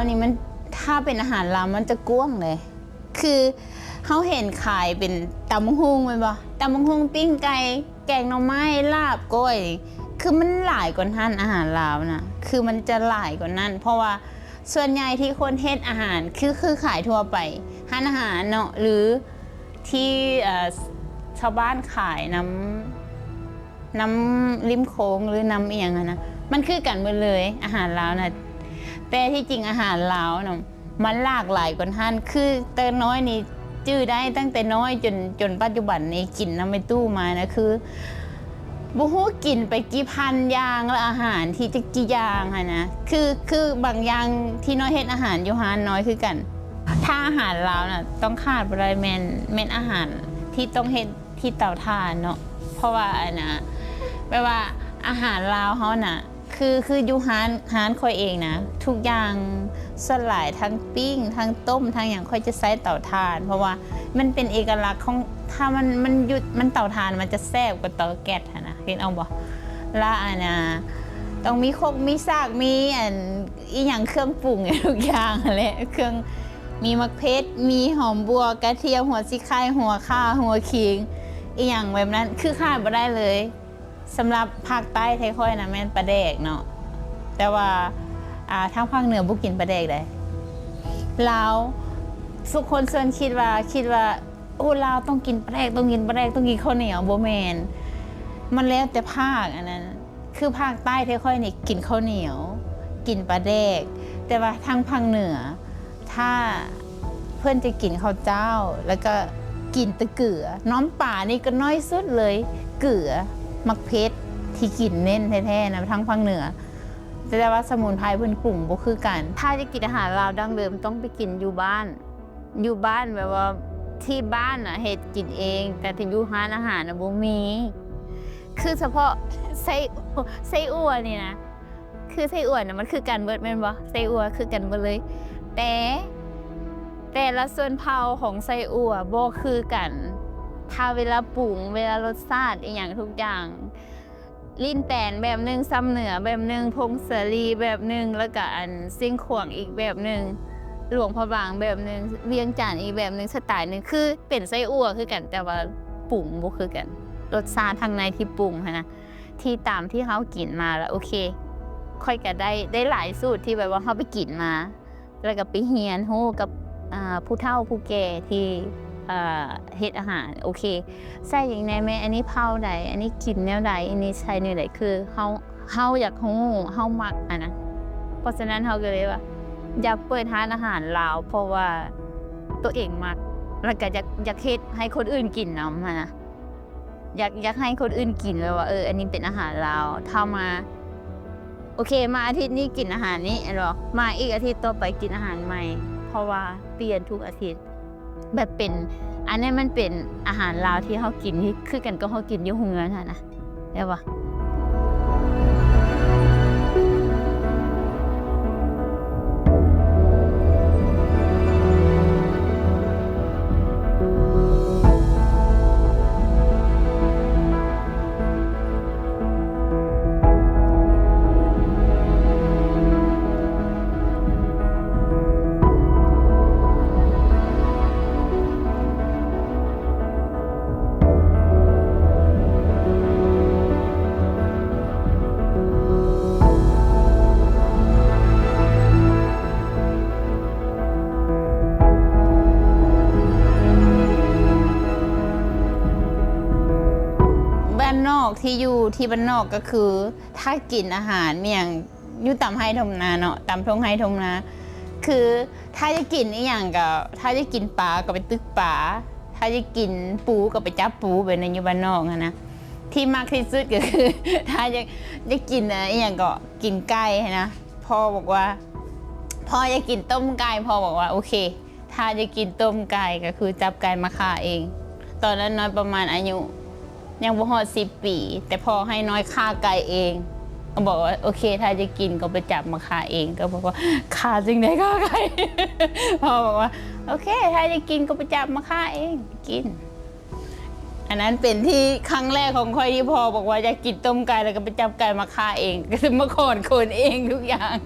ນີ້ມັນ ຖ້າເປັນອາຫານລາວມັນຈະກວ້າງເລີຍ ຄືເຮົາເຫັນຂາຍເປັນຕຳບັກຫຸ່ງແມ່ນບໍ່? ຕຳບັກຫຸ່ງ ປີ້ງໄກ່ ແກງໜໍ່ໄມ້ ລາບ ກ້ອຍ ຄືມັນຫຼາຍກວ່ານັ້ນ ອາຫານລາວນະ ຄືມັນຈະຫຼາຍກວ່ານັ້ນ ເພາະວ່າສ່ວນໃຫຍ່ທີ່ຄົນເຮັດອາຫານ ຄື ຄືຂາຍທົ່ວໄປ ຮ້ານອາຫານເນາະ ຫຼື ທີ່ ເອີ ຊາວບ້ານຂາຍນຳ ນຳລິມໂຂງ ຫຼື ນຳອີ່ຫຍັງຫັ້ນນະ ມັນຄືກັນໝົດເລີຍ ອາຫານລາວນະ ແຕ່ທີ່ຈິງອາຫານລາວນະ ມັນຫຼາກຫຼາຍກວ່າຫັ້ນ ຄືແຕ່ນ້ອຍນີ້ຈື່ໄດ້ຕັ້ງແຕ່ນ້ອຍຈົນ ຈົນປັດຈຸບັນນີ້ ກິນນຳແມ່ຕູ້ມານະ ຄືບໍ່ຮູ້ກິນໄປກີ່ພັນຢ່າງ ແລະ ອາຫານທີ່ຈັກກີ່ຢ່າງຫັ້ນນະ ຄື ຄືບາງຢ່າງທີ່ນ້ອຍເຮັດອາຫານຢູ່ຮ້ານນ້ອຍຄືກັນ ຖ້າອາຫານລາວນະ ຕ້ອງຂາດບໍ່ໄດ້ແມ່ນ ແມ່ນອາຫານທີ່ຕ້ອງເຮັດ ທີ່ເຕົາຖ່ານເນາະ ເພາະວ່າອັນນະ ແບບວ່າອາຫານລາວເຮົານະ ຄື ຄືຢູ່ຮ້ານ ຮ້ານຂ້ອຍເອງນະ ທຸກຢ່າງ ສ່ວນຫຼາຍທັງປີ້ງ ທັງຕົ້ມ ທັງຫຍັງ ຂ້ອຍຈະໃຊ້ເຕົາຖ່ານ ເພາະວ່າມັນເປັນເອກະລັກຂອງ ຖ້າມັນ ມັນຢູ່ ມັນເຕົາຖ່ານ ມັນຈະແຊບກວ່າເຕົາແກັສຫັ້ນນະ ຄິດອອກບໍ່? ລະອັນນະ ຕ້ອງມີຄົກ ມີສາກ ມີອັນ ອີ່ຫຍັງ ເຄື່ອງປຸງທຸກຢ່າງຫັ້ນແຫຼະ ເຄື່ອງ ມີໝາກເຜັດ ມີຫອມບົ່ວ ກະທຽມ ຫົວສີໄຄ ຫົວຂ່າ ຫົວຂີງ ອີ່ຫຍັງແບບນັ້ນ ຄືຂາດບໍ່ໄດ້ເລີຍ. ສຳລັບພາກໃຕ້ໄທຂ້ອຍນະ ແມ່ນປາແດກເນາະ ແຕ່ວ່າ ອ່າ ທາງພາກເໜືອບໍ່ກິນປາແດກໃດ໋. ລາວ ທຸກຄົນສ່ວນຄິດວ່າ ຄິດວ່າ ໂອ້ ລາວຕ້ອງກິນປາແດກ ຕ້ອງກິນປາແດກ ຕ້ອງກິນເຂົ້າໜຽວ ບໍ່ແມ່ນ ມັນແລ້ວແຕ່ພາກອັນນັ້ນ. ຄືພາກໃຕ້ແທ້ຂ້ອຍນີ້ກິນເຂົ້າໜຽວ ກິນປາແດກ ແຕ່ວ່າທາງພາກເໜືອ ຖ້າເພິ່ນຈະກິນເຂົ້າເຈົ້າ ແລ້ວກໍກິນແຕ່ເກືອ ນ້ຳປານີ້ກໍໜ້ອຍສຸດເລີຍ ເກືອ ໝາກເຜັດ ທີ່ກິນເນັ້ນແທ້ໆນະ ທາງພາກເໜືອ ແຕ່ວ່າສະໝຸນໄພເພິ່ນປຸງບໍ່ຄືກັນ. ຖ້າຈະກິນອາຫານລາວດັ້ງເດີມ ຕ້ອງໄປກິນຢູ່ບ້ານ ຢູ່ບ້ານແບບວ່າທີ່ບ້ານນະເຮັດກິນເອງ ແຕ່ທີ່ຢູ່ຮ້ານອາຫານນະບໍ່ມີ ຄືສະເພາະໄສ້ ໄສ້ອົ່ວນີ້ນະ ຄືໄສ້ອົ່ວນະມັນຄືກັນເບິດແມ່ນບໍ່? ໄສ້ອົ່ວຄືກັນເບິດເລີຍ ແຕ່ ແຕ່ລະຊົນເຜົ່າຂອງໄສ້ອົ່ວບໍ່ຄືກັນ ຖ້າເວລາປຸງ ເວລາລົດຊາດອີ່ຫຍັງທຸກຢ່າງ ລີ້ນແຕນແບບໜຶ່ງ ຊຳເໜືອແບບໜຶ່ງ ຜົ້ງສາລີແບບໜຶ່ງ ແລ້ວກະອັນຊຽງຂວາງອີກແບບໜຶ່ງ ຫຼວງພະບາງແບບໜຶ່ງ ວຽງຈັນອີກແບບໜຶ່ງ ສະໄຕລ໌ໜຶ່ງ ຄືເປັນໄສ້ອົ່ວຄືກັນ ແຕ່ວ່າປຸງບໍ່ຄືກັນ ລົດຊາດທາງໃນທີ່ປຸງຫັ້ນນະ ທີ່ຕາມທີ່ເຮົາກິນມາລະໂອເຄ ຂ້ອຍກະໄດ້ ໄດ້ຫຼາຍສູດທີ່ແບບວ່າເຮົາໄປກິນມາ ແລ້ວກໍໄປຮຽນຮູ້ກັບ ອ່າ ຜູ້ເຖົ້າຜູ້ແກ່ທີ່ ອ່າ ເຮັດອາຫານ ໂອເຄ ໃສ່ຫຍັງແດ່ແມ່ ອັນນີ້ເຜົາໃດ ອັນນີ້ກິນແນວໃດ ອັນນີ້ໃສ່ແນວໃດ ຄືເຮົາ ເຮົາຢາກຮູ້ ເຮົາມັກຫັ້ນນະ ເພາະສະນັ້ນເຮົາກໍເລີຍວ່າ ຢາກເປີດຮ້ານອາຫານລາວ ເພາະວ່າຕົວເອງມັກ ແລ້ວກໍຢາກ ຢາກເຮັດໃຫ້ຄົນອື່ນກິນນຳຫັ້ນນະ. ຢາກ ຢາກໃຫ້ຄົນອື່ນກິນ ແບບວ່າ ເອີ ອັນນີ້ເປັນອາຫານລາວ ຖ້າມາ ໂອເຄ ມາອາທິດນີ້ກິນອາຫານນີ້ແມ່ນບໍ່ ມາອີກອາທິດຕໍ່ໄປກິນອາຫານໃໝ່ ເພາະວ່າປ່ຽນທຸກອາທິດ ແບບເປັນ ອັນນີ້ມັນເປັນອາຫານລາວທີ່ເຮົາກິນ ຄືກັນກັບເຮົາກິນຢູ່ໂຮງງານຫັ້ນນະ ແມ່ນບໍ່? ບ້ານນອກ ທີ່ຢູ່ທີ່ບ້ານນອກ ກໍຄື ຖ້າກິນອາຫານອີ່ຫຍັງ ຢູ່ຕາມໄຮ່ທົ່ງນາເນາະ ຕາມທົ່ງໄຮ່ທົ່ງນາ ຄື ຖ້າຈະກິນອີ່ຫຍັງກໍ ຖ້າຈະກິນປາກໍໄປຕຶກປາ ຖ້າຈະກິນປູກໍໄປຈັບປູ ແບບນັ້ນ ຢູ່ບ້ານນອກຫັ້ນນະ ທີ່ມັກທີ່ສຸດກໍຄື ຖ້າຢາກ ຢາກກິນອີ່ຫຍັງກໍກິນໄກ່ຫັ້ນນະ ພໍ່ບອກວ່າ ພໍ່ຢາກກິນຕົ້ມໄກ່ ພໍ່ບອກວ່າ ໂອເຄ ຖ້າຈະກິນຕົ້ມໄກ່ກໍຄືຈັບໄກ່ມາຂ້າເອງ ຕອນນັ້ນນ້ອຍປະມານອາຍຸ ຍັງບໍ່ຮອດສິບປີ ແຕ່ພໍ່ໃຫ້ນ້ອຍຂ້າໄກ່ເອງ ກໍບອກວ່າ ໂອເຄ ຖ້າຈະກິນກໍໄປຈັບມາຂ້າເອງ ກໍບອກວ່າ ຂ້າຈັ່ງໃດຂ້າໄກ່ ພໍ່ບອກວ່າ ໂອເຄ ຖ້າຈະກິນກໍໄປຈັບມາຂ້າເອງ ກິນ. ອັນນັ້ນເປັນທີ່ຄັ້ງແລກຂອງຂ້ອຍທີ່ພໍ່ບອກວ່າຢາກກິນຕົ້ມໄກ່ ແລ້ວກໍໄປຈັບໄກ່ມາຂ້າເອງ ກໍຄືມາຂອນຄົນເອງທຸກຢ່າງ.